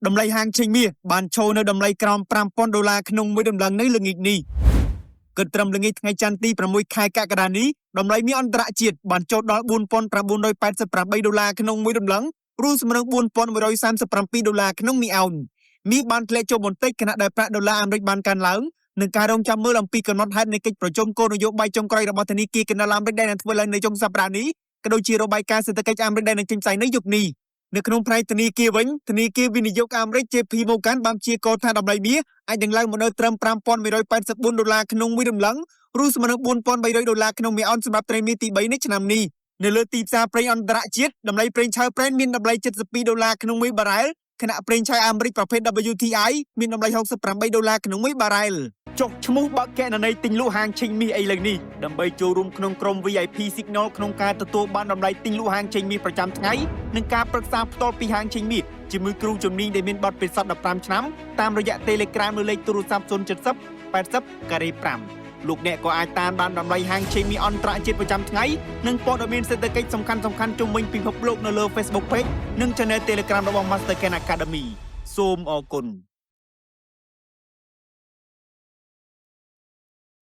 តម្លៃហាងឆេងមាសបានឈរនៅតម្លៃក្រោម5000ដុល្លារក្នុងមួយតម្លឹងនៅល្ងាចនេះគិតត្រឹមល្ងាចថ្ងៃច័ន្ទទី6ខែកក្កដានេះតម្លៃមាសអន្តរជាតិបានចុះដល់4988ដុល្លារក្នុងមួយតម្លឹងឬស្មើនឹង4137ដុល្លារក្នុងមួយអោនមាសបានធ្លាក់ចុះបន្តិចខណៈដែលប្រាក់ដុល្លារអាមេរិកបានកើនឡើងនឹងការរងចាំមើលអំពីកំណត់ហេតុនៃកិច្ចប្រជុំគោលនយោបាយចុងក្រោយរបស់ធនាគារកណ្ដាលអាមេរិកដែលនឹងធ្វើឡើងនៅចុងសប្តាហ៍នេះក៏ដូចជារបាយការណ៍សេដ្ឋកិច្ចអាមេរិកដែលនឹងចេញផ្សាយនៅយប់នេះនៅក្នុងផ្នែកធនាគារវិញធនាគារវិនិយោគអាមេរិក JP Morgan បានព្យាករណ៍ថាតម្លៃមាសអាចនឹងឡើងមកនៅត្រឹម5184ដុល្លារក្នុងមួយតម្លឹងឬស្មើនឹង4300ដុល្លារក្នុងមួយអោនសម្រាប់ត្រីមាសទី3នៃឆ្នាំនេះនៅលើទីផ្សារប្រេងអន្តរជាតិតម្លៃប្រេងឆៅប្រេនមានតម្លៃ72ដុល្លារក្នុងមួយបារ៉ែលខណៈប្រេងឆៅអាមេរិកប្រភេទ WTI មានតម្លៃ68ដុល្លារក្នុងមួយបារ៉ែលចុះឈ្មោះបើកកណន័យទិញលក់ហាងឆេងមាសឥឡូវនេះដើម្បីចូលរួមក្នុងក្រុម VIP Signal ក្នុងការទទួលបានតម្លៃទិញលក់ហាងឆេងមាសប្រចាំថ្ងៃនិងការប្រឹក្សាផ្ទាល់ពីហាងឆេងមាសជាមួយគ្រូជំនាញដែលមានបទពិសោធន៍15ឆ្នាំតាមរយៈ Telegram នៅលេខទូរស័ព្ទ070 80ការ៉េ5លោកអ្នកក៏អាចតាមដានតម្លៃហាងឆេងមាសអន្តរជាតិប្រចាំថ្ងៃនិងព័ត៌មានសេដ្ឋកិច្ចសំខាន់ៗជុំវិញពិភពលោកនៅលើ Facebook Page និង Channel Telegram របស់ Master Ken Academy សូមអរគុណ។